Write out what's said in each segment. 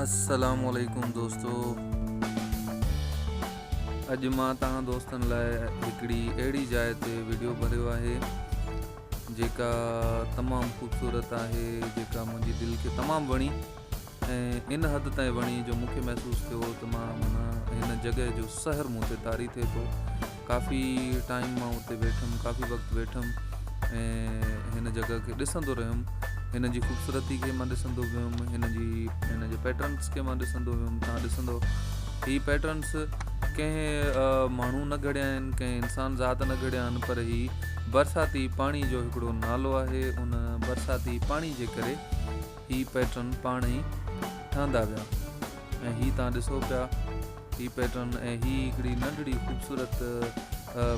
السلام عليڪم دوستو اڄ مان توهان دوستن لاء هڪڙي اهڙي جاء تي ويڊيو ڀريو آهي جيڪا تمام خوبصورت آهي جيڪا منهنجي دل کي تمام وڻي ۽ ان حد تائين وڻي جو مون کي محسوس ٿيو ته مان معنيٰ هن جڳهه جو سحر مون تي طاري ٿئي ٿو ڪافي ٽائيم مان اتي ويٺم ڪافي وقت ويٺم ۽ هن جڳهه کي ڏسندو رهيم هن جي خوبصورتي کي مان ڏسندو ويم هن جي هن جي پيٽرنس کي مان ڏسندو ويم تان ڏسندو هي پيٽرنس ڪنهن ماڻهو نه گهڙيا آهن ڪنهن انسان ذات نه گهڙيا آهن پر هي برساتي پاڻي جو هڪڙو نالو آهي ان برساتي پاڻي جي ڪري هي پيٽرن پاڻ ئي ٺهندا ويا ۽ هي تان ڏسو پيا هي پيٽرن ۽ هي هڪڙي ننڍڙي خوبصورت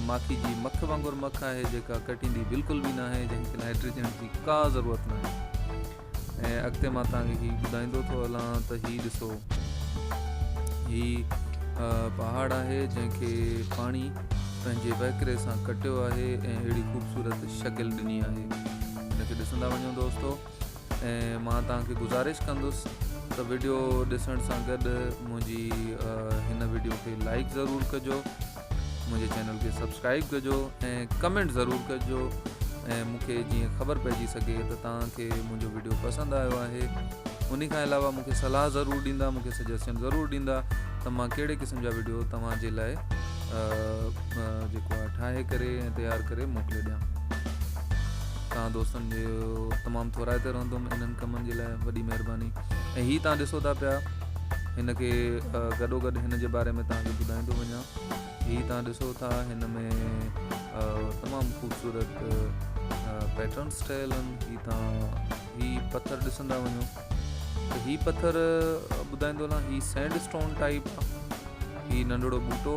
ماکي جي مک وانگر مک آهي جيڪا ڪٽيندي بلڪل به ناهي جنهن کي نائٽروجن جي ڪا ضرورت ناهي ۽ اڳتي مان توهان کي هي ٻڌائيندو ٿو هلان ته هي ڏسو هي پهاڙ آهي جنهن کي پاڻي پنهنجي وهڪري سان ڪٽيو آهي ۽ اهڙي خوبصورت شڪل ڏني آهي هن کي ڏسندا وڃو دوستو ۽ مان توهان کي گذارش ڪندس ته وڊيو ڏسڻ سان گڏ منهنجي هن وڊيو کي لائڪ ضرور ڪجو منهنجي چينل کي سبسڪرائب ڪجو ۽ ڪمينٽ ضرور ڪجو ۽ مون کي جيئن خبر پئجي سگهي ته توهان کي منهنجو وڊيو پسند آيو آهي ان کان علاوه مون کي صلاح ضرور ڏيندا مون کي سجيشن ضرور ڏيندا ته مان ڪهڙي قسم جا وڊيو توهان جي لاء جيڪو آهي ٺاهي ڪري ۽ تيار ڪري موڪلي ڏيان توهان دوستن جو تمام ٿورائتو رهندم انهن ڪمن جي لاء وڏي مهرباني ۽ هي توهان ڏسو ٿا پيا هن کي گڏو گڏ هن جي باري ۾ توهان کي ٻڌائيندو وڃان هي توهان ڏسو ٿا هن ۾ تمام خوبصورت پيٽرنس ٺهيل آهن هي توهان هي پٿر ڏسندا وڃو ته هي پٿر ٻڌائيندو هلان هي سينڊ اسٽون ٽائپ آهي هي ننڍڙو ٻوٽو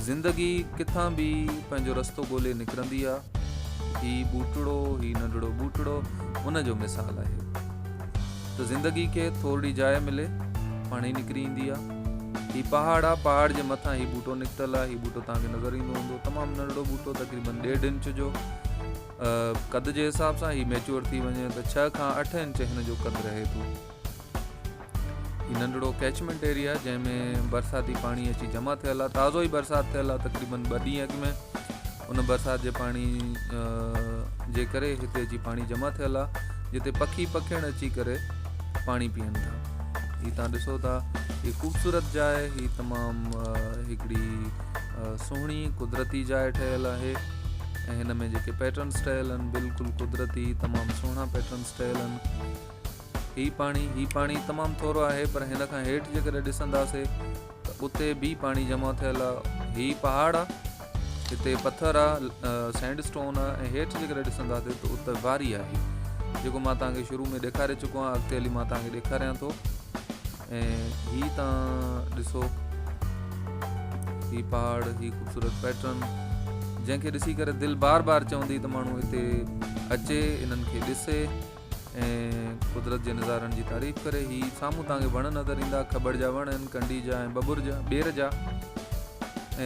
زندگي ڪٿان به پنهنجو رستو ڳولي نڪرندي آ. هي ٻوٽڙو، هي ننڍڙو ٻوٽڙو ان جو مثال آهي ته زندگي کي ٿورڙي جاء ملي پاڻ ئي نڪري ايندي آ. هي پهاڙ آ، پهاڙ جي مٿان هي ٻوٽو نڪتل آ. هي ٻوٽو توهان کي نظر ايندو هوندو. تمام ننڍڙو ٻوٽو تقريبن ڏيڍ انچ جو قد جي حساب سان هي ميچوئر ٿي وڃي ته ڇهه کان اٺ انچ هن جو قد رهي ٿو. هي ننڍڙو ڪيچمينٽ ايريا جنهن ۾ برساتي پاڻي اچي جمع ٿيل آهي تازو ئي برسات ٿيل آهي تقريبن ٻه ڏينهن اڳ ۾ ان برسات جي پاڻي جي ڪري هتي اچي پاڻي جمع ٿيل آهي جتي پکي پکيڻ اچي ڪري پاڻي پيئن ٿا هي تان ڏسو ٿا هي خوبصورت جاء هي تمام هڪڙي سهڻي قدرتي جاء ٺهيل آهي ۽ هن ۾ جيڪي پيٽرنس ٺهيل آهن بلڪل قدرتي تمام سهڻا پيٽرنس ٺهيل آهن هي پاڻي، هي پاڻي تمام ٿورو آهي پر هن کان هيٺ جيڪڏهن ڏسنداسي ته اتي به پاڻي جمع ٿيل آ. هي پهاڙ آ، هتي پٿر آ، سينڊ اسٽون آ ۽ هيٺ جيڪڏهن ڏسنداسي ته اتي واري آهي جيڪو مان توهان کي شروع ۾ ڏيکاري چڪو آهيان اڳتي هلي مان توهان کي ڏيکاريان ٿو ۽ هي توهان ڏسو هي پهاڙ هي خوبصورت پيٽرن جنهن کي ڏسي ڪري دل بار بار چوندي ته ماڻهو هتي اچي انهن کي ڏسي ۽ قدرت جي نظارن جي تعريف ڪري. هي سامهون توهان کي وڻ نظر ايندا، کٻڙ جا وڻ آهن، ڪنڊي جا ۽ ٻٻر جا، ٻير جا ۽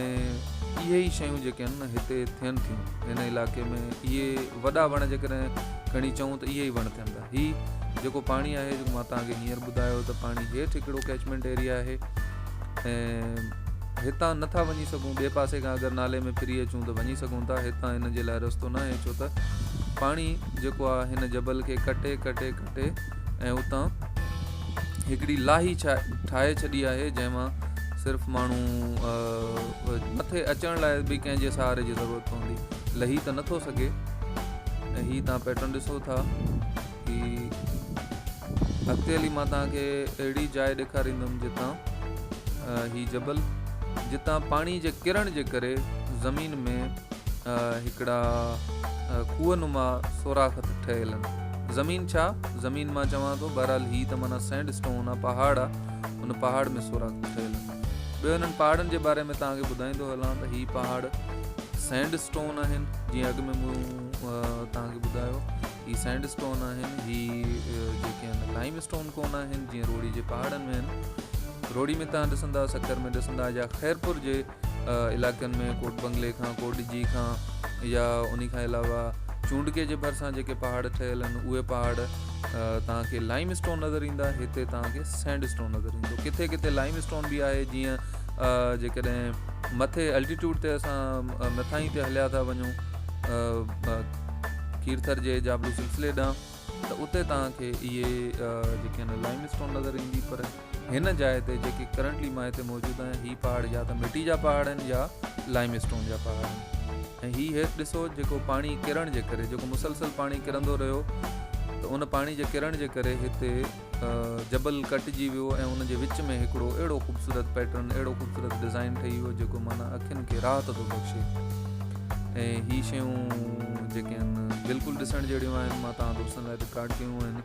اهي ئي شيون جيڪي آهن نه هتي ٿين ٿيون هن علائقي ۾ اهي وڏا وڻ جيڪڏهن کڻي چئون ته اهي ئي وڻ ٿين ٿا. هي جيڪو پاڻي آهي جيڪو مان توهان کي هينئر ٻڌايو ته پاڻي هيٺ هڪڙو ڪيچمينٽ ايريا آهي ۽ هتان نٿا وڃي سگهون ٻئي پاسي کان اگر نالي ۾ ڦري اچون ته وڃي سگهون ٿا هتان ان جي لاء رستو ناهي ڇو ته پاڻي جيڪو آهي هن جبل کي ڪٽي ڪٽي ڪٽي ۽ اتان هڪڙي لاهي ٺاهي ڇڏي آهي جنهن مان صرف ماڻهو مٿي اچڻ لاء به ڪنهن جي سهاري جي ضرورت پوندي لهي ته نٿو سگهي ۽ هي تان پيٽرن ڏسو ٿا هي اڳتي هلي مان توهان کي اهڙي جاء ڏيکاريندم جتان هي جبل جتان پاڻي جي ڪرڻ جي ڪري زمين ۾ هڪڙا کوهه نما سوراخ ٺهيل آهن زمين ڇا زمين مان چوان ٿو بهرحال هي ته معنيٰ سينڊ اسٽون آ پهاڙ آ ان پهاڙ ۾ سوراخ ٺهيل آهن ٻيو انهن پهاڙن جي باري ۾ توهان کي ٻڌائيندو هلان ته هي پهاڙ سينڊ اسٽون آهن جيئن اڳ ۾ مون توهان کي ٻڌايو هي سينڊ اسٽون آهن هي جيڪي آهن لائيم اسٽون ڪون آهن جيئن روهڙي جي پهاڙن ۾ آهن روهڙي ۾ تان ڏسندا سکر ۾ ڏسندا يا خيرپور جي علائقن ۾ ڪوٽ بنگلي کان ڪوٽ ڏجي کان يا ان کان علاوه چونڊڪي جي ڀرسان جيڪي پهاڙ ٺهيل آهن اهي پهاڙ توهان کي لائيم اسٽون نظر ايندا، هتي توهان کي سينڊ اسٽون نظر ايندو. ڪٿي ڪٿي لائيم اسٽون به آهي، جيئن جيڪڏهن مٿي الٽيٽيوڊ تي اسان مٿاهين تي هليا ٿا وڃون کيرٿر جي جابلو سلسلي ڏانهن ته اتي توهان کي اهي جيڪي آهن لائيم اسٽون نظر ايندي، پر هن جاء تي جيڪي ڪرنٽلي مان هتي موجود آهيان هي پهاڙ يا ته مٽي جا پهاڙ آهن يا لائيم اسٽون جا پهاڙ آهن. ۽ هي هيٺ ڏسو جيڪو پاڻي ڪرڻ جي ڪري، جيڪو مسلسل پاڻي ڪرندو رهيو ته ان پاڻي جي ڪرڻ جي ڪري هتي جبل ڪٽجي ويو ۽ ان جي وچ ۾ هڪڙو اهڙو خوبصورت پيٽرن، اهڙو خوبصورت ڊزائن ٺهي ويو جيڪو معنيٰ اکين کي راحت ٿو بخشي. ۽ هي شيون جيڪي آهن بلڪل ڏسڻ جهڙيون آهن، مان توهان دوستن لاء رڪارڊ ڪيون آهن،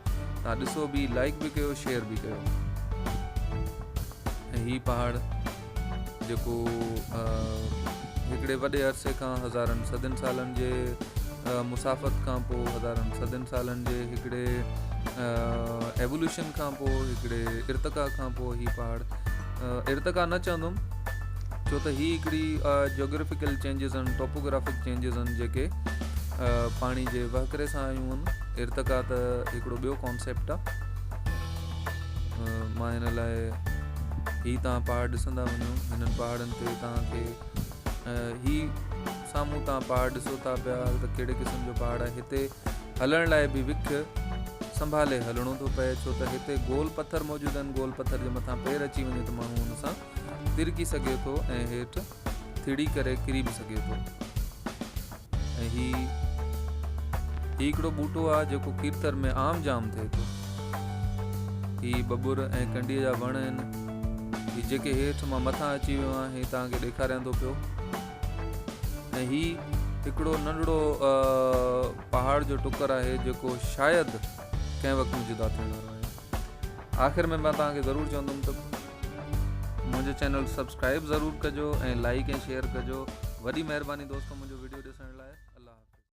توهان ڏسو به، لائڪ به ڪيو، شيئر به ڪيو. ۽ هي پهاڙ جيڪو هڪڙي وڏي عرصي کان هزارن صدين سالن جي مسافت کان پوء، هزارن صدين سالن جي هڪڙي ايولوشن کان پوء، هڪڙي ارتقا کان پوء هي پهاڙ، ارتقا نه چوندم ڇو ته هي هڪڙي جيوگرافيڪل چينجز آهن، ٽوپوگرافڪ چينجز آهن جيڪي پاڻي جي وهڪري سان آيون آهن. ارتقا ته هڪڙو ٻيو ڪانسيپٽ آهي. مان هن لاء هي توهان پهاڙ ڏسندا وڃو، هنن پهاڙن تي توهان کي هي سامهون توهان پهاڙ ڏسو ٿا پيا ته ڪهڙي قسم جو پهاڙ آهي. هتي هلڻ لاء به وک سنڀالي هلڻو ٿو پئي ڇو ته هتي گول پٿر موجود آهن، گول پٿر جي مٿان پير اچي وڃي ته ماڻهو ان سان ترڪي سگهي ٿو ۽ هيٺ ٿڙي ڪري ڪري به سگهي ٿو. ۽ هي هي هڪڙو ٻوٽو آهي جيڪو کيرٿر ۾ عام جام ٿئي ٿو. هي ٻٻر ۽ ڪنڊيء جا وڻ آهن. هي جيڪي هيٺ مان مٿان اچي ويو آهيان هي توهان کي ڏيکاريان ٿو پيو. ۽ هي هڪڙو ننڍڙو پهاڙ جو ٽڪر آهي جيڪو شايد ڪنهن وقت ۾ جدا ٿيڻ وارو آهي. آخر ۾ مان توهان کي ضرور چوندم ته منهنجو چينل سبسڪرائب ضرور ڪجو ۽ لائڪ ۽ شيئر ڪجو. وڏي مهرباني دوستو منهنجو وڊيو ڏسڻ لاء.